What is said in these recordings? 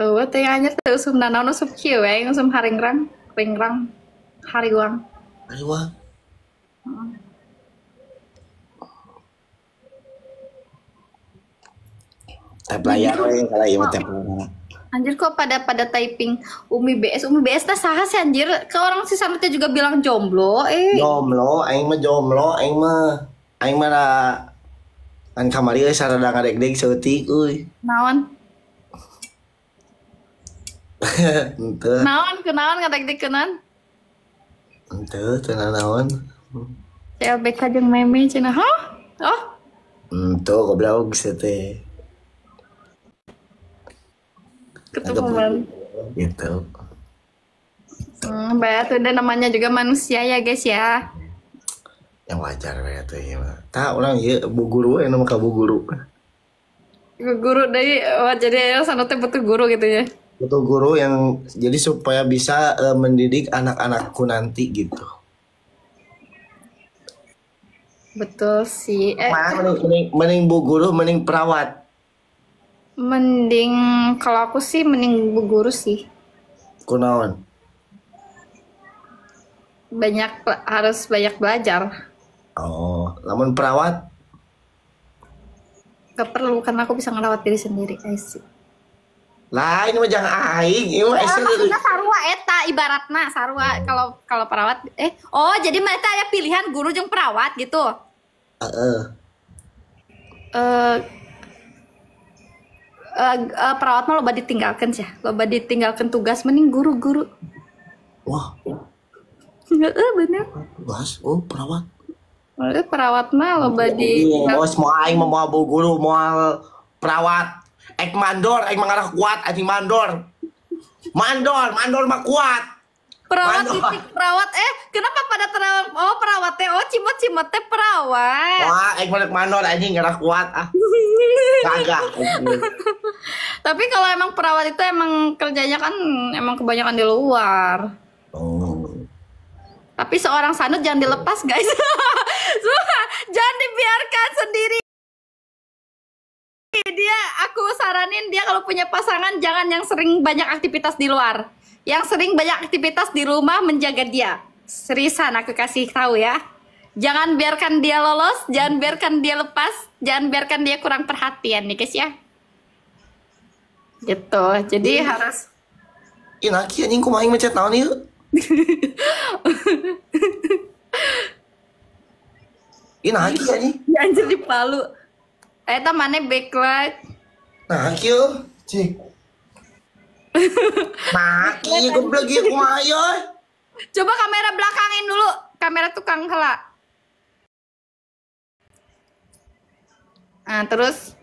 Eueuh teh anjir teu usum nanaon usum kieu we usum haringrang, ringrang, hariwang. Hariwang. Tap layar we kalau ieu mah tap layar. Anjir kok pada pada typing Umi BS, Umi BS teh saha sih anjir? Ke orang si Sanutnya juga bilang jomblo, eh. Jomblo, aing mah jomblo, aing mah. Aing mah da kan kamari euy sarada ngadegdeg saeutik euy. Naon? Henteu. Naon kunaon ngadegdeg kunaon? Henteu, teu nanaon. CLBK jeung meme cenah. Hah? Oh, Henteu goblok sih teh. ketemu banget. Gitu. Bayar udah namanya juga manusia ya guys ya. Yang wajar we atuh ieu mah. Tah urang ieu bu guru we nu ka bu guru. Guru dari oh, jadi Sanutnya butuh guru gitu ya. Butuh guru yang jadi supaya bisa mendidik anak-anakku nanti gitu. Betul sih. Mah mending bu guru mending perawat. Mending kalau aku sih mending bu guru sih. Kunaon? Banyak harus banyak belajar. Oh, lamun perawat? Gak perlu karena aku bisa ngerawat diri sendiri guys. Lah ini mah jangan aing, ini mah maksudnya sarua eta ibaratna sarua kalau kalau perawat oh jadi mereka ada pilihan guru jeung perawat gitu. Heeh. Perawat mah loba ditinggalkan sih, loba ditinggalkan tugas mending guru-guru. Wah. Heeh, bener. Tugas, oh perawat. Perawat mah loba di bos mau aing mau bu guru mau perawat. Ek mandor, ek mengarah kuat anjing mandor. Mandor, mandor mah kuat. Perawat titik perawat kenapa pada terawat? Oh perawat teh, oh cimot-cimot teh perawat. Wah, ek mandor anjing ngarah kuat ah. Kagak. Tapi kalau emang perawat itu emang kerjanya kan emang kebanyakan di luar. Oh. Tapi seorang Sanut jangan dilepas guys. Jangan dibiarkan sendiri. Dia, aku saranin dia kalau punya pasangan jangan yang sering banyak aktivitas di luar. Yang sering banyak aktivitas di rumah menjaga dia. Seriusan aku kasih tahu ya. Jangan biarkan dia lolos, jangan biarkan dia lepas, jangan biarkan dia kurang perhatian nih guys ya. Gitu. Jadi harus. Ih, naki anjing kumaha aing mencet naon ieu? Ih, naki anjing. Ya anjir di Palu. Eta mana backlight? Nah, kieu. Cik. Nah, kieu goblok ieu kumaha ieu? Coba kamera belakangin dulu, kamera tukang heula. Nah, terus.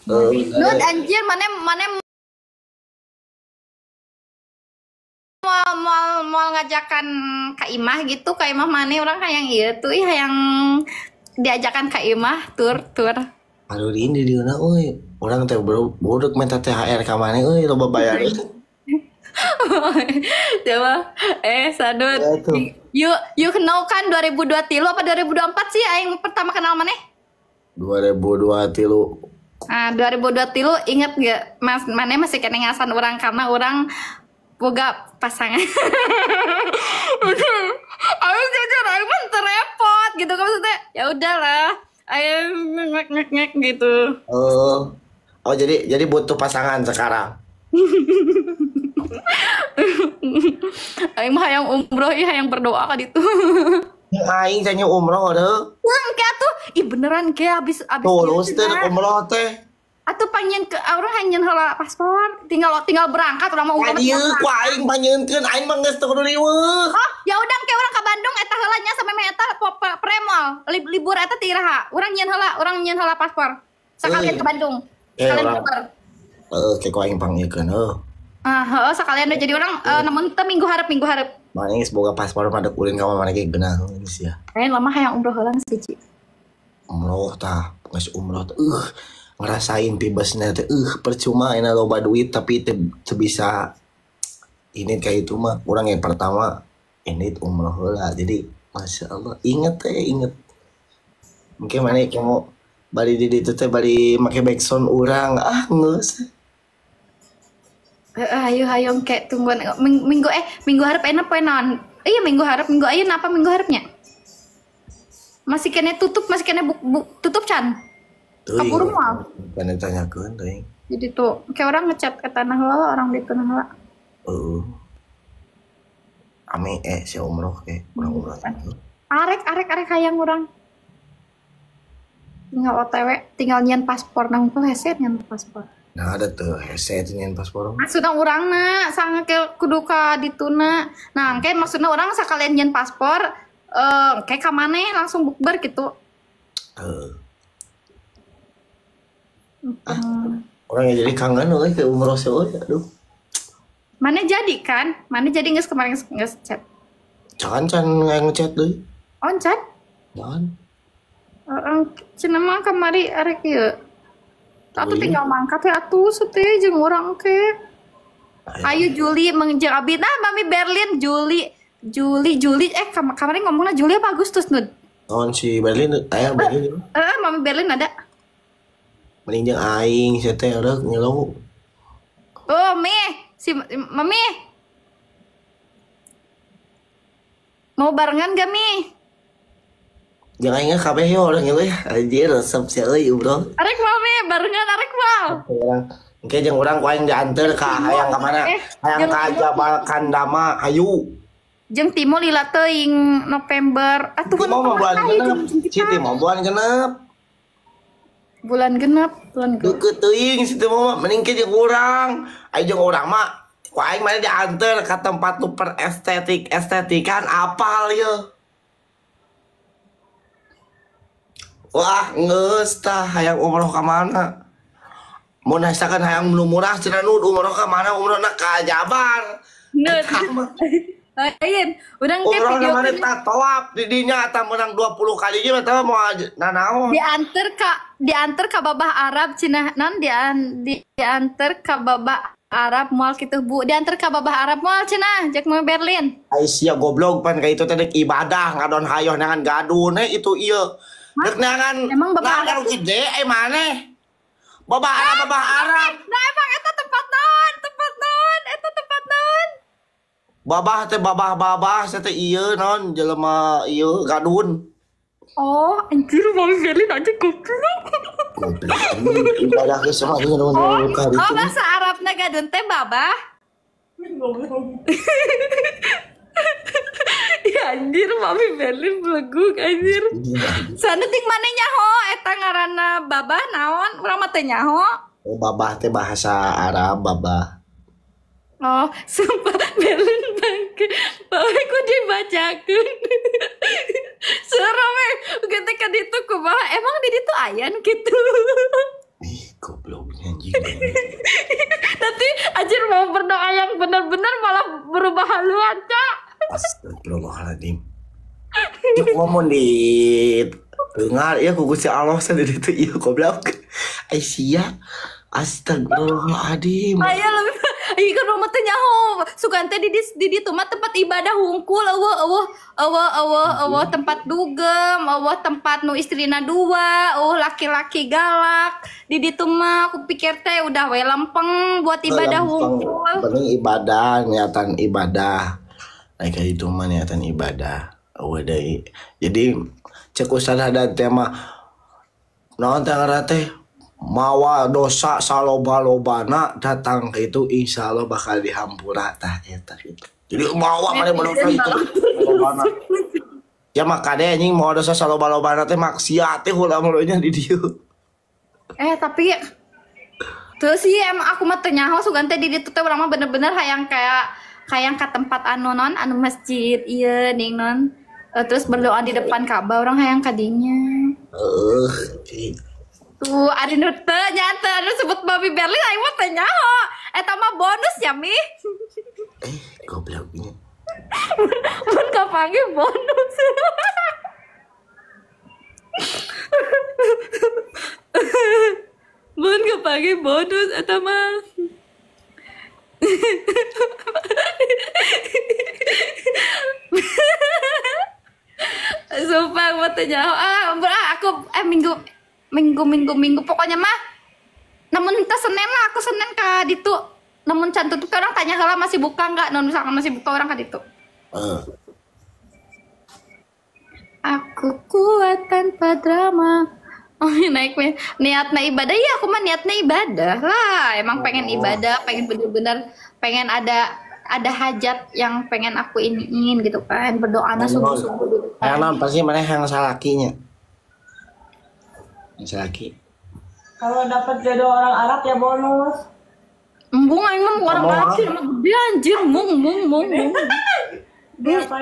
Nut anjir mana mau ngajakan Kak Imah gitu, Kak Imah mana orang hayang ieu tuh ih hayang diajakan Kak Imah tur. Aduh ini di dieu euy. Urang teh budek minta THR ka maneh euy loba bayar. Coba Sanut. You know kan 2023 apa 2024 sih aing pertama kenal maneh? 2023. Ah 2023 inget gak Mas maneh masih kena ngasan urang karena urang boga pasangan. Ayo jujur aing mah terepot gitu kan maksudnya. Ya udahlah, ayo ngek-ngek gitu. Oh jadi butuh pasangan sekarang. Aing mah hayang umroh, ih hayang berdoa ka ditu. Aing teh umroh deuh. Engke atuh, ih beneran ke abis tulus teh umroh teh. Atuh panyeun ke urang hayang heula paspor, tinggal berangkat urang mah umroh. Ieu ku aing panyeunkeun, aing mah geus teu kudu riweuh. Oh, ya udah engke urang ka Bandung eta heula nya sampe meh eta premol, libur eta ti iraha. Urang nyieun heula paspor. Sekalian ke Bandung. Sekalian libur. Heeh, ke ku aing panggilkeun heuh. Ah, heeh sekalian jadi urang namun teh minggu hareup. Mana geus boga paspor mah dek ulin ka mana ge geunaheun sia. Lain lama hayang umroh heula sih, Ci. Umroh tah, geus umroh teh ngerasain bebasnya teh percuma enak loba duit tapi teu bisa ini kayak itu mah orang yang pertama ini umroh heula. Jadi masya Allah inget teh inget mungkin mana kamu Bari di ditu teh bari make backsound urang ah geus. Heeh, ayo ayo kayak tungguan minggu minggu harap enak poe naon? Iya minggu harap minggu ayeuna apa minggu harapnya? Masih kene tutup, masih kene tutup can. Kaburu moal. Kan ditanyakeun teuing. Jadi tuh kayak orang ngechat ke tanah lo, orang di tanah lo. Heeh. Ame si umroh ke urang umroh. Arek arek arek hayang urang. Tinggal OTW, tinggal nyian paspor nang tuh hese nyian paspor. Nah ada tuh hese itu nyian paspor. Maksudnya urang na sangat ke kudu ka dituna. Nah, kayak maksudnya orang sekalian nyian paspor kayak ka maneh langsung bukber gitu. Heeh. Orang yang jadi kangen euy ke umroh seueur aduh. Mana jadi kan? Mana jadi geus kemarin geus chat. Can can ngechat deui. Oh, can? Can. Orang cenah mah kamari arek ieu. Atuh tinggal mangkat ya atuh sete jeung urang ke. Ayo Juli mengejar Abi. Nah, Mami Berlin Juli Juli Juli kamari ngomongna Juli apa Agustus Nud? Tahun si Berlin aya Berlin. Heeh, Mami Berlin ada. Mending jeung aing sia teh reuk ngilu. Oh, Mi, si Mami. Mau barengan gak Mi? Jangan ingat kabeh yo orang ngilu ya. Anjir resep sia euy umroh. Arek mami barengan arek mau. Urang engke jeung urang ku aing dianteur ka hayang ka mana? Hayang ka Jabal Kandama hayu. Jeung Timo lila teuing November. Atuh Timo mah bulan genep. Si Timo bulan genep. Bulan genep, bulan genep. Deukeut teuing si Timo mah mending ke jeung urang. Aing jeung urang mah ku aing mah dianteur ka tempat nu perestetik estetikan apal ye. Wah, geus tah hayang umroh ka mana? Mun hasakan hayang nu murah cenah nu umroh ka mana? Umrohna ka Jabar. Nut. Lain, urang ke video mana tah tawaf di dinya tah menang 20 kali ge mah moal nanaon. Dianter ka babah Arab cenah non dianter ka babah Arab moal kitu Bu. Dianter ka babah Arab moal cenah jak mau Berlin. Ai sia goblok pan ka itu teh dek ibadah ngadon hayoh neangan gadun itu ieu. Dek neangan emang babah Arab gede maneh. Babah Arab, babah Arab. Nah emang eta tempat naon? Tempat naon? Eta tempat naon? Babah teh babah-babah teh ieu naon jelema ieu gadun. Oh, anjir Mami Berlin aja goblok. Goblok. Ibadah geus sama ieu oh, oh, bahasa Arabna gadun teh babah. Goblok. Ya anjir Mami Berlin beleguk anjir. Sana ting mane nyaho eta ngaranna babah naon? Urang mah teu nyaho. Oh, babah teh bahasa Arab babah. Oh, sumpah Berlin bangke. Bae ku dibacakeun. Serem we ka ditu kumaha emang di ditu aya nu kitu. Ih, gobloknya anjing. Nanti anjir mau berdoa yang benar-benar malah berubah haluan, Cak. Astagfirullahaladzim. Cuk ngomong di dengar ya ku Gusti Allah sendiri itu ieu goblok. Ai sia. Astagfirullahaladzim. Aya lebih ieu kan mah teh nyaho. Sugan teh di ditu mah tempat ibadah hungkul eueuh eueuh eueuh eueuh eueuh tempat dugem, eueuh tempat nu istrina dua, eueuh laki-laki galak. Di ditu mah aku pikir teh udah we lempeng buat ibadah hungkul. Penting ibadah, niatan ibadah. Nah, kayak itu mah niatan ibadah. Eueuh deui. Jadi cek Ustaz Haddad teh mah naon teh ngaranna teh mawa dosa saloba-lobana datang ke itu insya Allah bakal dihampura tah eta gitu. Jadi mawa mana dosa itu lobana. Ya makanya anjing mawa dosa saloba-lobana teh maksiat teh heula nya di dieu. Tapi tuh sih emang aku mah teu nyaho sugan teh di ditu teh urang mah bener-bener hayang kayak hayang ka tempat anu non anu masjid ieu ning non. Terus berdoa di depan Ka'bah orang hayang ka dinya. Heeh. Tuh ada nu teu nya teu anu sebut Mami Berlin aing mah teu nyaho. Eta mah bonus ya Mi. Gobloknya. Mun kapanggih bonus. Mun kapanggih bonus eta mah. Sumpah aku mah teu nyaho. Ah, aku minggu Minggu minggu minggu pokoknya mah. Namun entah Senin lah, aku Senin ka ditu. Namun can tutup urang tanya heula masih buka nggak? Non misalkan masih buka urang ka ditu. Eh, Aku kuat tanpa drama. Oh, naik niatnya ibadah ya, aku mah niatnya ibadah lah. Emang pengen Oh. ibadah, pengen bener-bener pengen ada hajat yang pengen aku iniin gitu kan. Berdoa sungguh-sungguh gitu Hayang kan. naon, pasti mana yang salakinya. Yang salaki. Kalau dapat jodoh orang Arab ya bonus. Embung aing mah orang Ngomong, Arab sih emang gede anjir, mung mung mung mung. Dia apa?